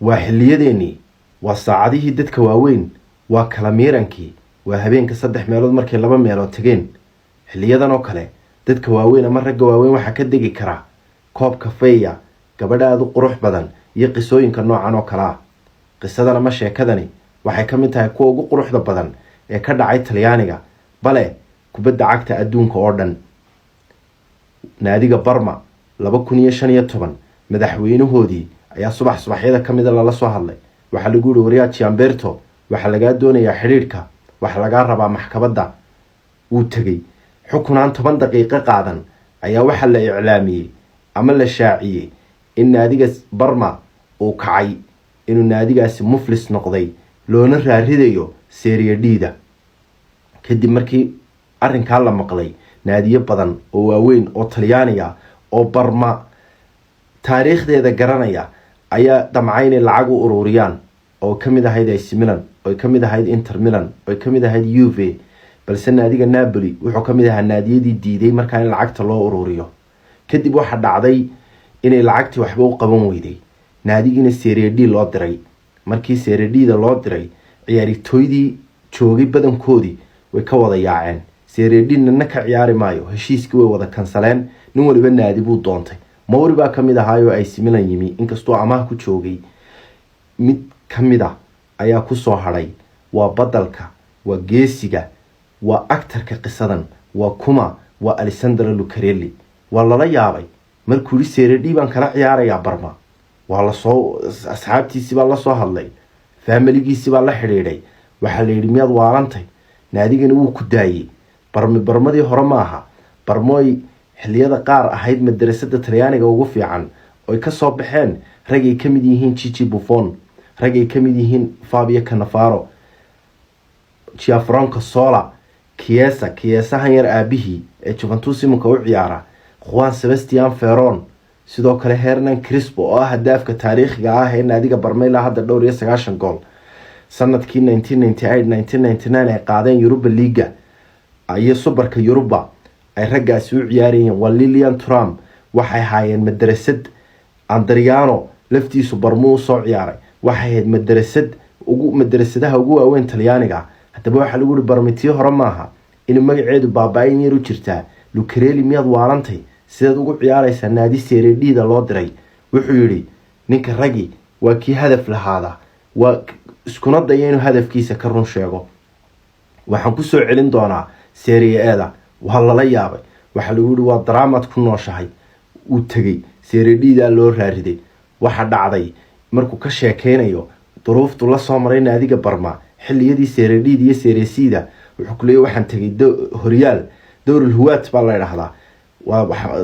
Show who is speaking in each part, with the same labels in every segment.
Speaker 1: Waa xilliyadeennii, waa saacadihii dadka waaweyn, waa kala miirankii, waa habeenka saddex meelood markay laba meelood tageen. Xiliyadan oo kale dadka waaweyn ama ragga waaweyn waxaa ka degi karaa koob kafeeya, gabadha aada u qurux badan iyo qisooyinka noocan oo kale ah. Qisadan ama sheekadani waxay ka mid tahay kuwa ugu quruxda badan ee ka dhacay Talyaaniga, bale kubadda cagta adduunka oo dhan. Naadiga Barma 2015 madaxweynahoodii ayaa subax subaxyada ka mida lala soo hadlay. Waxaa lagu yihi: "Waryaa Giamberto, waxaa lagaa doonayaa xidhiidhka, waxaa lagaa rabaa maxkamadda." Wuu tegey. Xukunaan 10 daqiiqo qaadan ayaa waxaa la iclaamiyey ama la shaaciyey in naadiga Barma uu kacay, inuu naadigaasi muflis noqday, loona raaridayo Serie D-da. Kadib markii arrinkaa la maqlay, naadiyo badan oo waaweyn oo Talyaaniga oo Barma taariikhdeeda garanaya ayaa damcay inay lacag u ururiyaan, oo kamid ahayd AC Milan, oo kamid ahayd Inter Milan, oo kamid ahayd Juve. Balse naadiga Napoli wuxuu kamid ahaa naadiyadii diiday markaa in lacagta loo ururiyo. Kadib waxaa dhacday inay lacagtii waxba u qaban weyday, naadigiina Serie D loo diray. Markii Serie D-da loo diray, ciyaaritoydii joogay badankoodii way ka wada yaaceen. Serie D nina ka ciyaari maayo. Heshiiskii way wada kansaleen, nin waliba naadi buu doontay. Mauri baa kamid ahaayoo AC Milan yimi, inkastoo amaah ku joogay. Mid kamid a ayaa kusoo hadhay, waa badalka, waa geesiga, waa actarka qisadan. Waa kuma? Waa Alessandro Lucarelli. Waa lala yaabay markuu yihi: "Serie D baan kala ciyaarayaa Barma." Waa lasoo asxaabtiisii baa lasoo hadlay, faamiligiisii baa la xidhiidhay. Waxaa la yidhi: "Miyaad waalantay? Naadigani wuu ku daayey. Barmi barmadii hore maaha." Barmooy xilliyada qaar ahayd madarasada Talyaaniga ugu fiican, oy kasoo baxeen ragay ka mid yihiin Gigi Buffon, ragay ka mid yihiin Fabio Cannavaro, Gianfranco Zola, Chiesa, Chiesahan yar aabihii ee Juventus iminka u ciyaara, Juan Sebastian Veron, sidoo kale Hernan Crespo oo ah hadaafka taariikhiga ah ee naadiga Barmeyla hadda dhowr iyo sagaashan gool. Sanadkii 1998 1999 ay qaadeen Europa League-ga iyo Superka Yuruba ay raggaasi u ciyaarayeen, waa Lilian Thuram. Waxay haayeen madarasad. Adriano laftiisu Barmuu usoo ciyaaray. Waxay ahayd madarasad ugu madarasadaha ugu waaweyn Talyaaniga. Haddaba waxaa lagu yihi: "Barmitii hore maaha, inuu magaceedu baaba-in yar u jirtaa. Lucarelli, miyaad waalantay? Sideed ugu ciyaaraysaa naadi Serie D-da loo diray?" Wuxuu yidhi: "Ninka ragi waa kii hadaf lahaada, waa iskuna daya inuu hadafkiisa ka run sheego. Waxaan kusoo celin doonaa Serie A-da." Waa lala yaabay. Waxaa lagu yihi: "Waa daraamad ku nooshahay." Uu tegey, Serie D-daa loo raariday. Waxaa dhacday markuu ka sheekeynayo duruuftu la soo maray naadiga Barma xilliyadii Serie D-da iyo Serie C-da, wuxuu ku leeyay: "Waxaan tegay horyaal dowrul huwaat baa la idhahdaa,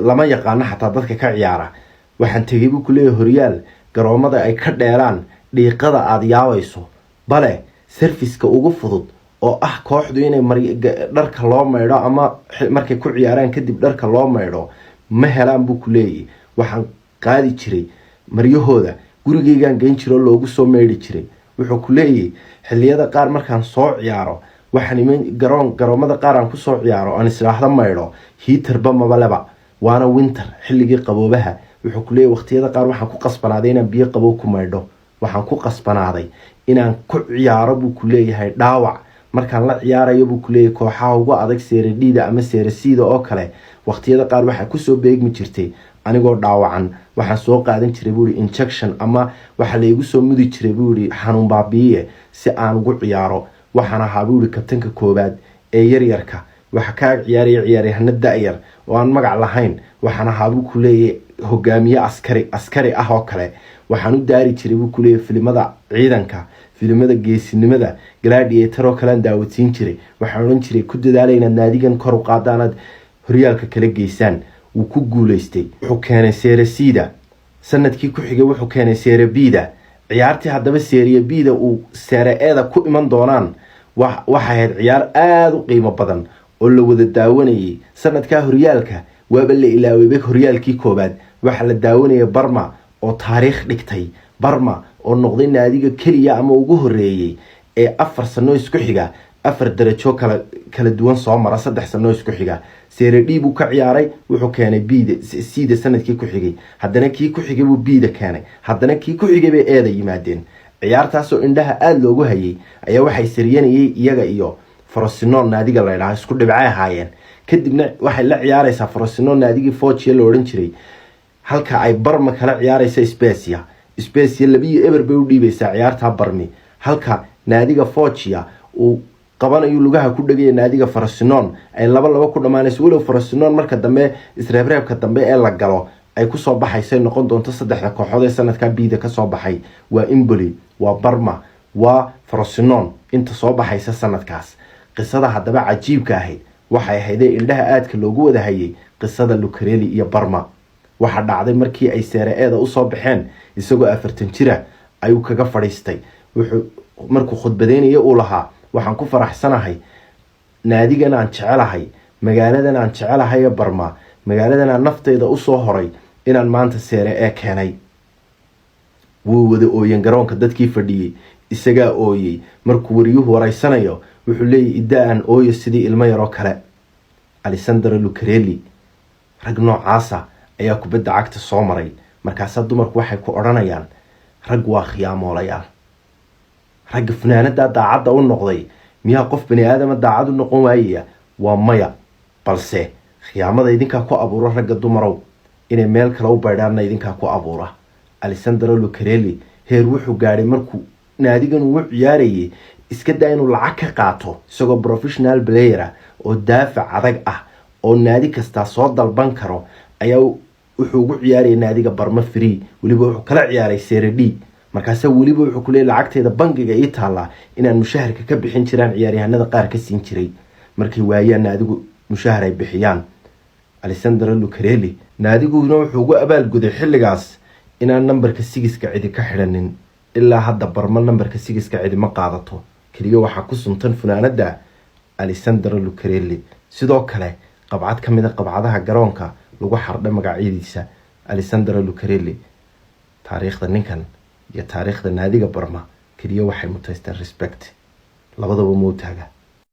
Speaker 1: lama yaqaano xataa dadka ka ciyaara. Waxaan tegay," buu kuleeyahy, "horyaal garoomada ay ka dheelaan dhiiqada aada yaabayso, bale serviceka ugu fudud oo ah kooxdu inay dharka loo maydho ama markay ku ciyaaraan kadib dharka loo maydho ma helaan," buu ku leeyahy. "Waxaan qaadi jiray maryahooda, gurigeygaan geyn jiro, loogu soo maydhi jiray." Wuxuu ku leeyahy: "Xilliyada qaar markaan soo ciyaaro, waxaan iman garoon garoomada qaar aan kusoo ciyaaro, aan isdhaahdo maydho, heaterba mabaleba, waana winter, xilligii qaboobaha." Wuxuu ku leeyahy: "Waqtiyada qaar waxaan ku qasbanaaday inaan biyo qabow ku maydho. Waxaan ku qasbanaaday inaan ku ciyaaro," buu ku leeyahay, "dhaawac markaan la ciyaarayo," buu kuleeyahay, "kooxaha ugu adag Serie D-da ama Serie C-da oo kale. Waqtiyada qaar waxaa kusoo beegmi jirtay anigoo dhaawacan. Waxaan soo qaadan jiray," buu yihi, "injection ama waxaa laygu soo mudi jiray," buu yihi, "xanuun baabiiye si aan ugu ciyaaro. Waxaan ahaa," buu yihi, "kabtanka koowaad ee yaryarka. Waxa ka ag ciyaaraya ciyaaryahano da-yar oo aan magac lahayn. Waxaan ahaa," buu ku leeyahy, "hogaamiye askari ah oo kale. Waxaan u daari jiray," buu kuleeyahy, "filimada ciidanka, filimada geesinimada, Gladiator oo kalean daawadsiin jiray. Waxaan odhan jiray: ku dadaala inaad naadigan kor u qaadaanaad horyaalka kala geysaan." Wuu ku guuleystay. Wuxuu keenay Serie C-da. Sanadkii ku xigay wuxuu keenay Serie B-da. Ciyaartii haddaba Serie B-da uu Serie A-da ku iman doonaan waxay ahayd ciyaar aada u qiimo badan oo la wada daawanayay. Sanadkaa horyaalka waaba la ilaaway. Horyaalkii koobaad waxaa la daawanayay Barma oo taariikh dhigtay, Barma oo noqday naadiga keliya ama ugu horeeyey ee 4 sano isku xiga Afar darajo kala duwan soo mara, 3 sano isku xiga. Serie D buu ka ciyaaray, wuxuu keenay Bda, Cda sanadkii ku xigay. Haddana kii ku xigay buu Bda keenay, haddana kii ku xigay bay Ada yimaadeen. Ciyaartaasoo indhaha aada loogu hayay ayaa waxay sariyanayay iyaga iyo Frosinone naadiga la ydhaha, isku dhibcay ahaayeen. Kadibna waxay la ciyaareysaa Frosinone naadigii Foggia la odhan jiray, halka ay Barma kala ciyaareysa Spezia. Spezia 2-0 bay u dhiibeysaa ciyaartaa Barmi, halka naadiga Foggia uu qabanayo lugaha ku dhegaya naadiga Frosinone, ay 2-2 ku dhamaanayso. Walow Frosinone marka dambe isreebreebka dambe ee la galo ay kusoo baxaysa, noqon doonto saddexda kooxood ee sanadka Bda kasoo baxay: waa Empoli, waa Barma, waa Frosinone inta soo baxaysa sanadkaas. Qisada haddaba cajiibka ahayd waxay ahaydee indhaha aadka loogu wada hayay qisada Lucarelli iyo Barma. Waxaa dhacday markii ay Serie Ada usoo baxeen, isagoo 40 jira ayuu kaga fadhiistay. Wuxuu markuu khudbadeynaya uu lahaa: "Waxaan ku faraxsanahay naadigan aan jecelahay, magaaladan aan jecelahay ee Barma, magaaladan aan nafteyda usoo horay, inaan maanta Serie A keenay." Wuu wada ooyen garoonka dadkii fadhiyey, isagaa ooyey. Markuu wariyuhu wareysanayo wuxuu leeyahy: "Idda aan ooyo sidii ilmo yaroo kale." Alessandro Lucarelli, rag noocaasa ayaa kubadda cagta soo maray. Markaasaa dumarku waxay ku odhanayaan: "Rag waa khiyaamoolayaal." Ragga funaanadaa daacadda u noqday, miyaa qof bani aadama daacad u noqon waayaya? Waa maya. Balse khiyaamada idinkaa ku abuura ragga dumarow, inay meel kale u baydhaanna idinkaa ku abuura. Alessandro Lucarelli heer wuxuu gaadhay markuu naadigan uu ciyaarayay, iska daa inuu lacag ka qaato, isagoo professional player ah oo daafac adag ah oo naadi kastaa soo dalban karo, ayaa wuxuu ugu ciyaarayay naadiga Barma free. Weliba wuxuu kala ciyaaray Serie D. Markaase weliba wuxuu kuleeyay: "Lacagteeda bangiga ii taallaa inaan mushaharka ka bixin jiraan ciyaaryahanada qaar ka siin jiray markay waayaan naadigu mushahar ay bixiyaan." Alessandro Lucarelli naadiguna wuxuu ugu abaalguday xilligaas inaan nambarka sigiska cidi ka xidhanin. Ilaa hadda Barma nambarka sigiska cidi ma qaadato, keliya waxaa ku suntan funaanada Alessandro Lucarelli. Sidoo kale qabcad ka mid a qabcadaha garoonka lagu xardhay magacyadiisa Alessandro Lucarelli. Taariikhda ninkan iyo taariikhda naadiga Barma keliya waxay mutaysteen respect, labadaba mootaaga.